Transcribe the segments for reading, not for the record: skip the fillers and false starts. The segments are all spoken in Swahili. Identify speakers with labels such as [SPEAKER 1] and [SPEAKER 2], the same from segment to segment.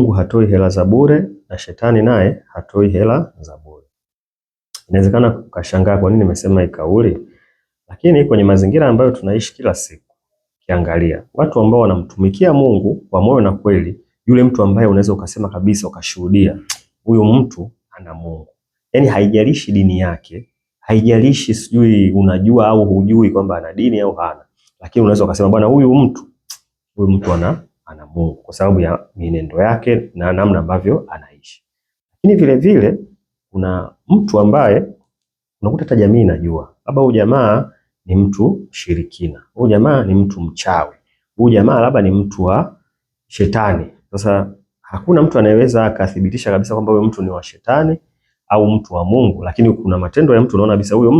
[SPEAKER 1] Mungu hatoi hela za bure na shetani naye hatoi hela za bure. Inawezekana ukashangaa kwa nini nimesema hii kauli, lakini kwenye mazingira ambayo tunaishi kila siku, kiangalia watu ambao wanamtumikia Mungu kwa moyo na kweli, yule mtu ambaye unaweza ukasema kabisa ukashuhudia huyu mtu ana Mungu, yaani haijalishi dini yake, haijalishi sijui unajua au hujui kwamba ana dini au hana, lakini unaweza ukasema bwana, huyu mtu ana Mungu kwa sababu ya mienendo yake na namna ambavyo anaishi. Lakini vile vile kuna mtu ambaye unakuta hata jamii inajua labda huyu jamaa ni mtu shirikina, huyu jamaa ni mtu mchawi, huyu jamaa labda ni mtu wa shetani. Sasa hakuna mtu anayeweza akathibitisha kabisa kwamba huyo mtu ni wa shetani au mtu wa Mungu, lakini kuna matendo ya mtu unaona kabisa huyu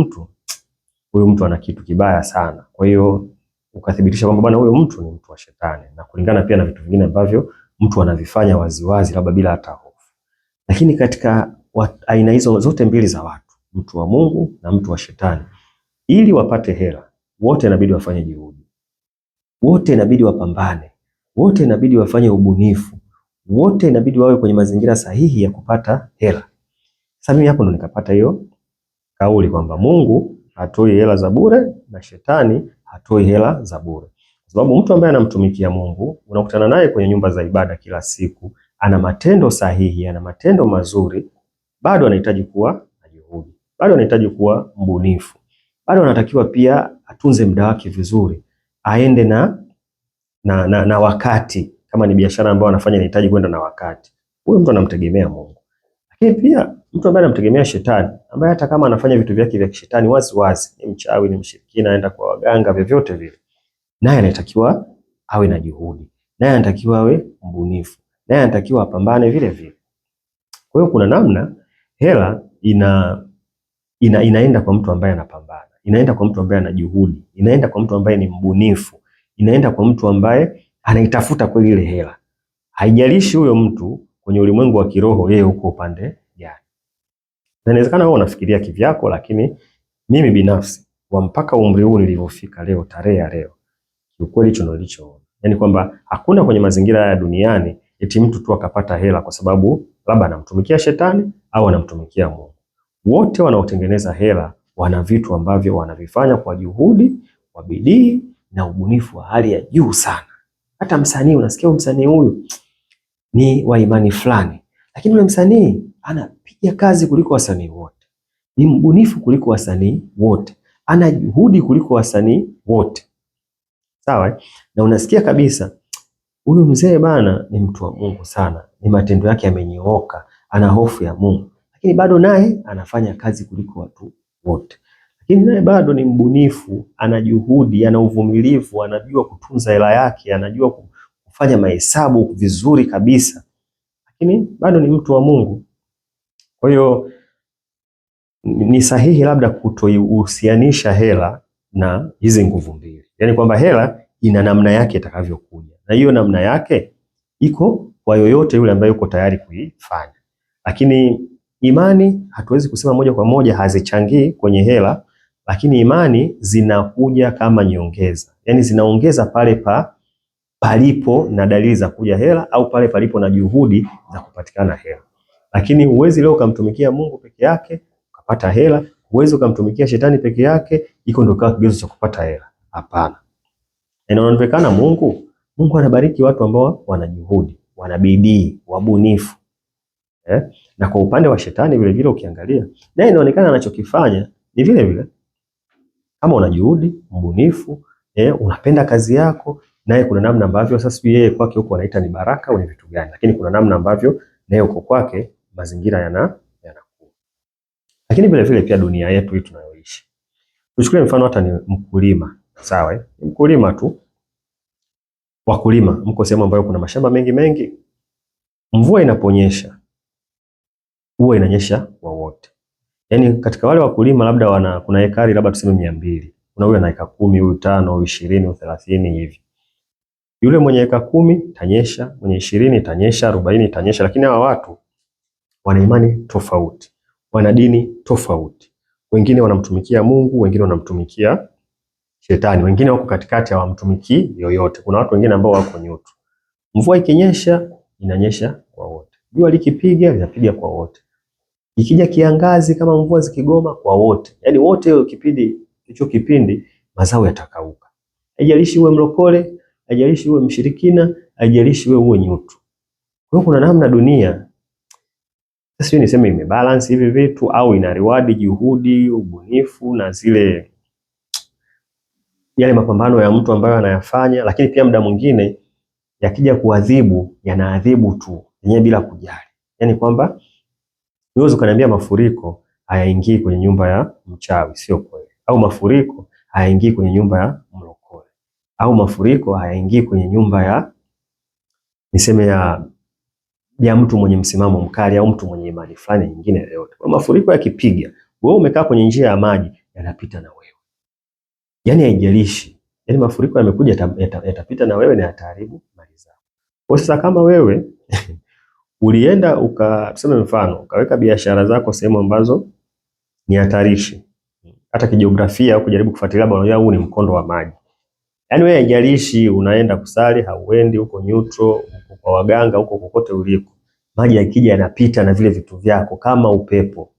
[SPEAKER 1] mtu ana kitu kibaya sana. Kwa hiyo ukathibitisha kwamba bwana, huyo mtu ni mtu wa shetani, na kulingana pia na vitu vingine ambavyo mtu anavifanya waziwazi, labda bila hata hofu. Lakini katika aina hizo zote mbili za watu, mtu wa Mungu na mtu wa shetani, ili wapate hela, wote inabidi wafanye juhudi, wote inabidi wapambane, wote inabidi wafanye ubunifu, wote inabidi wawe kwenye mazingira sahihi ya kupata hela. Sasa mimi hapo ndo nikapata hiyo kauli kwamba Mungu hatoi hela za bure na shetani hatoi hela za bure. Kwa sababu mtu ambaye anamtumikia Mungu unakutana naye kwenye nyumba za ibada kila siku, ana matendo sahihi, ana matendo mazuri, bado anahitaji kuwa na juhudi, bado anahitaji kuwa mbunifu, bado anatakiwa pia atunze muda wake vizuri, aende na wakati. Kama ni biashara ambayo anafanya inahitaji kwenda na wakati, huyo mtu anamtegemea Mungu. Lakini pia mtu ambaye anamtegemea shetani, ambaye hata kama anafanya vitu vyake vya kishetani wazi wazi, ni mchawi, ni mshirikina, anaenda kwa waganga, vyovyote vile, naye anatakiwa awe na juhudi, naye anatakiwa awe mbunifu, naye anatakiwa apambane vile vile. Kwa hiyo kuna namna hela inaenda kwa mtu ambaye anapambana, inaenda kwa mtu ambaye ana juhudi, inaenda kwa mtu ambaye ni mbunifu, inaenda kwa mtu ambaye anaitafuta kweli ile hela. Haijalishi huyo mtu kwenye ulimwengu wa kiroho yeye uko upande gani. Na inawezekana wewe unafikiria kivyako, lakini mimi binafsi kwa mpaka umri huu nilivyofika leo, tarehe ya leo, kiukweli hicho ndio nilichoona. Yaani kwamba hakuna kwenye mazingira haya duniani eti mtu tu akapata hela kwa sababu labda anamtumikia shetani au anamtumikia Mungu. Wote wanaotengeneza hela wana vitu ambavyo wanavifanya kwa juhudi, kwa bidii na ubunifu wa hali ya juu sana. Hata msanii unasikia msanii huyu ni wa imani fulani, lakini yule msanii anapiga kazi kuliko wasanii wote, ni mbunifu kuliko wasanii wote, ana juhudi kuliko wasanii wote. Sawa? Na unasikia kabisa huyu mzee bana ni mtu wa Mungu sana, ni matendo yake yamenyooka, ana hofu ya Mungu, lakini bado naye anafanya kazi kuliko watu wote, lakini naye bado ni mbunifu, ana juhudi, ana uvumilivu, anajua kutunza hela yake, anajua kufanya mahesabu vizuri kabisa, lakini bado ni mtu wa Mungu. Kwa hiyo ni sahihi labda kutoihusianisha hela na hizi nguvu mbili, yaani kwamba hela ina namna yake itakavyokuja, na hiyo namna yake iko kwa yoyote yule ambaye yuko tayari kuifanya. Lakini imani hatuwezi kusema moja kwa moja hazichangii kwenye hela, lakini imani zinakuja kama nyongeza, yaani zinaongeza pale palipo na dalili za kuja hela au pale palipo na juhudi za kupatikana hela. Lakini huwezi leo ukamtumikia Mungu peke yake ukapata hela, huwezi ukamtumikia shetani peke yake iko ndio kawa kigezo cha kupata hela. Hapana. Inaonekana Mungu anabariki watu ambao wana juhudi, wana bidii, wabunifu. Eh? Na kwa upande wa shetani vile vile ukiangalia, naye inaonekana anachokifanya ni vile vile. Kama una juhudi, mbunifu, unapenda kazi yako, naye kuna namna ambavyo sasa sijui yeye kwake huko anaita ni baraka au ni vitu gani, lakini kuna namna ambavyo naye huko kwake mazingira yanakuwa. Lakini vile vile pia dunia yetu hii tunayoishi. Tuchukulie mfano hata ni mkulima, sawa eh? Ni mkulima tu. Wakulima mko sehemu ambayo kuna mashamba mengi mengi, mvua inaponyesha huwa inanyesha kwa wote. Yaani katika wale wakulima labda wana kuna ekari labda tuseme 200. Kuna huyu ana eka 10, huyu 5, huyu 20, huyu 30 hivi. Yule mwenye eka 10 itanyesha, mwenye 20 itanyesha, 40 itanyesha, lakini hawa watu wana imani tofauti, wana dini tofauti. Wengine wanamtumikia Mungu, wengine wanamtumikia shetani, wengine wako katikati, hawamtumikii yoyote. Kuna watu wengine ambao wako nyutu. Mvua ikinyesha inanyesha kwa Jua likipiga linapiga kwa wote. Ikija kiangazi kama mvua zikigoma kwa wote. Yaani wote hiyo kipindi hicho kipindi mazao yatakauka. Haijalishi uwe mlokole, haijalishi uwe mshirikina, haijalishi wewe uwe nyutu. Kwa hiyo kuna namna dunia sasa niseme imebalance hivi vitu au ina reward juhudi, ubunifu na zile yale mapambano ya mtu ambayo anayafanya, lakini pia muda mwingine yakija kuadhibu yanaadhibu tu yenyewe bila kujali. Yaani kwamba huwezi ukaniambia mafuriko hayaingii kwenye nyumba ya mchawi, sio kweli. Au mafuriko hayaingii kwenye nyumba ya mlokole, au mafuriko hayaingii kwenye nyumba ya niseme ya mtu mwenye msimamo mkali au mtu mwenye imani fulani nyingine yoyote. Kwa mafuriko yakipiga, wewe umekaa kwenye njia ya maji, yanapita na wewe. Yaani haijalishi. Yaani mafuriko yamekuja yatapita na wewe na yataharibu mali zako. Kwa sasa kama wewe ulienda uka tuseme mfano ukaweka biashara zako sehemu ambazo ni hatarishi, hata kijiografia au kujaribu kufuatilia, bwana, unajua huu ni mkondo wa maji. Yaani wewe haijalishi unaenda kusali, hauendi, huko neutral, huko kwa waganga, huko kokote uliko, maji yakija yanapita na vile vitu vyako kama upepo.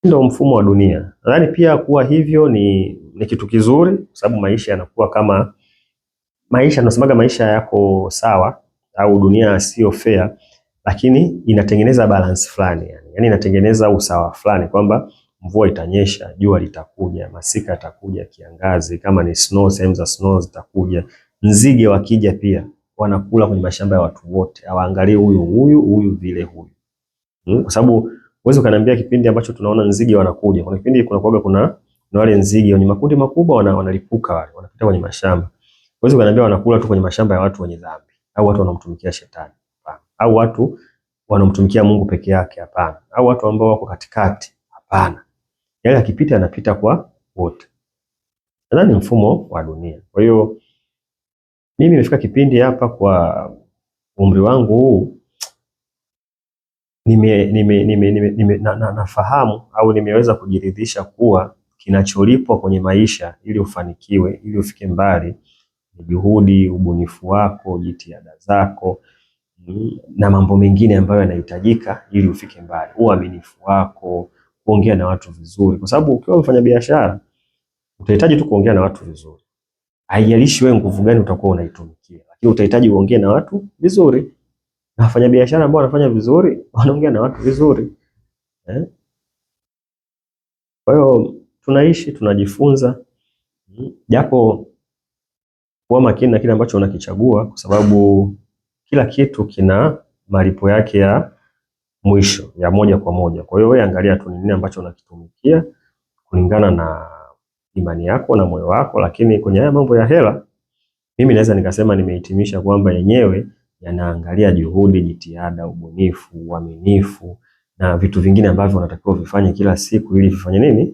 [SPEAKER 1] Ndio mfumo wa dunia. Nadhani pia kuwa hivyo ni kitu kizuri, kwa sababu maisha yanakuwa kama maisha, tunasemaga maisha yako sawa au dunia sio fair, lakini inatengeneza balance fulani yani, yani inatengeneza usawa fulani kwamba mvua itanyesha, jua litakuja, masika yatakuja, kiangazi, kama ni snow, sehemu za snow zitakuja, nzige wakija pia wanakula kwenye mashamba ya watu wote, hawaangalii huyu huyu huyu vile huyu kwa sababu huwezi ukaniambia kipindi ambacho tunaona nzige wanakuja, kuna kipindi kuna kuaga kuna na wale nzige wenye makundi makubwa wanalipuka wale, wanapita kwenye mashamba. Huwezi ukaniambia wanakula tu kwenye mashamba ya watu wenye dhambi au watu wanaomtumikia shetani, hapana. Au watu wanaomtumikia Mungu peke yake, hapana. Au watu ambao wako katikati, hapana. Yale akipita yanapita kwa wote. Nadhani mfumo wa dunia. Kwa hiyo mimi nimefika kipindi hapa kwa umri wangu huu nime, nime, nime, nime, nime, na, na, nafahamu au nimeweza kujiridhisha kuwa kinacholipwa kwenye maisha ili ufanikiwe, ili ufike mbali ni juhudi, ubunifu wako, jitihada zako na mambo mengine ambayo yanahitajika ili ufike mbali, uaminifu wako, kuongea na watu vizuri, kwa sababu ukiwa mfanyabiashara utahitaji tu kuongea na watu vizuri. Haijalishi wewe nguvu gani utakuwa unaitumikia, lakini utahitaji uongee na watu vizuri, na wafanyabiashara ambao wanafanya vizuri wanaongea na watu vizuri eh? Kwa hiyo tunaishi tunajifunza, japo kuwa makini na kile ambacho unakichagua, kwa sababu kila kitu kina malipo yake ya mwisho ya moja kwa moja. Kwa hiyo wewe angalia tu ni nini ambacho unakitumikia kulingana na imani yako na moyo wako. Lakini kwenye haya mambo ya hela, mimi naweza nikasema nimehitimisha kwamba yenyewe yanaangalia juhudi, jitihada, ubunifu, uaminifu na vitu vingine ambavyo unatakiwa vifanye kila siku ili vifanye nini,